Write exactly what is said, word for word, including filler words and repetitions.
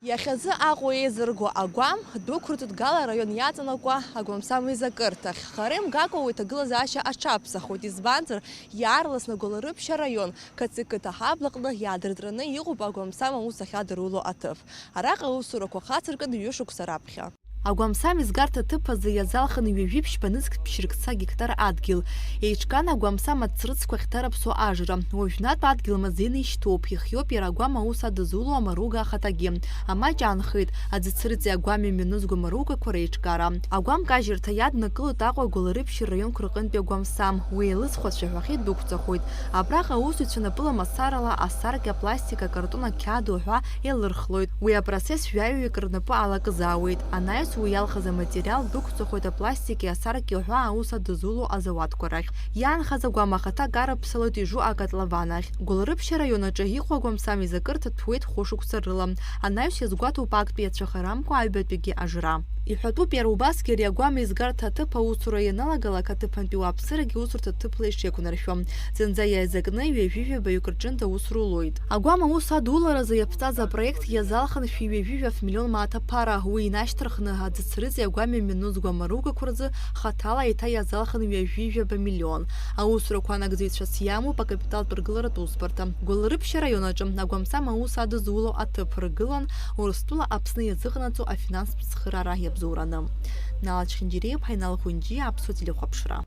Иахьазы Аҟәа еизырго агәам дәықәырҵоит Гала араион иаҵанакуа агәамсам еизакырҭахь. Хара имгакәа уи аҭагылазаашьа аҽаԥсахуеит, избанзар, иаарласны Гәылрыԥшь араион Қыҭа аҟны иаадыртраны иҟоуп агәамсам аус ахьадыруло аҭыԥ. Араҟа аусурақәа хацыркын ҩышықәса раԥхьа. Агәамсам еизгарҭа аҭыԥ азы иазалхын ҩажәи ԥшьба нызқь ԥшьыркца гектар адгьыл. Еиҿкаан агәамсам ацрыҵқәа ахьҭарыԥсо ажра. Уажәнатә адгьыл мазеины ишьҭоуп, ихиоуп иара агәам аус адызуло амаруга ахаҭагьы. Амаҷ аанхеит аӡыцрыҵи агәами мҩанызго амаругақәа реиҿкаара. Агәам кажьырҭа иаднакылоит Аҟәа Гәылрыԥшь раионқәа рҟынтәи агәамсам. Уи еилыҵқәа ацәаҳәахьы дәықәҵахоит. Абраҟа аусзуҩцәа напыла мацарала асаркьа, апластик, акартон, ақьаад уҳәа еилырхлоит. Уи апроцесс жәаҩаҩык рнапы алакызаауеит. Анаҩс уи иалхыз аматериал дәықәҵахоит апластики асаркьеи уҳәа аус адызуло азауадқәа рахь. Иаанхаз агәам ахаҭа карыԥсалоит ижу акотлован ахь. Гәылрыԥшь араион аҿы иҟоу агәамсам еизакырҭа ҭәуеит хәышықәса рыла. Анаҩс иазгәаҭоуп актәи ацәыхарамкәа аҩбатәигьы ажра. Иҳәатәуп иара убасгьы ари агәам еизгарҭа аҭыԥ аусура ианалагалак аҭыԥантәи ауааԥсырагьы усурҭа ҭыԥла ишиақәнаршәо. Зынӡа иааизакны ҩажәи жәабаҩык рҿынтә аус рулоит. Агәам аус адуларазы иаԥҵаз апроект иазалхын шәи ҩажәи жәаф миллион мааҭ аԥара, уи инашьҭарххны аӡыцрыҵи агәами мҩанызго амаругақәа рзы хаҭала еиҭа иазалхын ҩажәи жәаба миллион. Аусурақәа анагӡаҩцәас иамоуп акапиталтә ргыларатә усбарҭа. Гәылрыԥшь араион аҿы агәамсам аус адызуло аҭыԥ ргылан Урыстәыла Аԥсны иазыҟанаҵо афинанстә цхыраара иабзоураны. Нала Чхинџьириаԥҳа, Инал Хәынџьиа, Аԥсуа телехәаԥшра.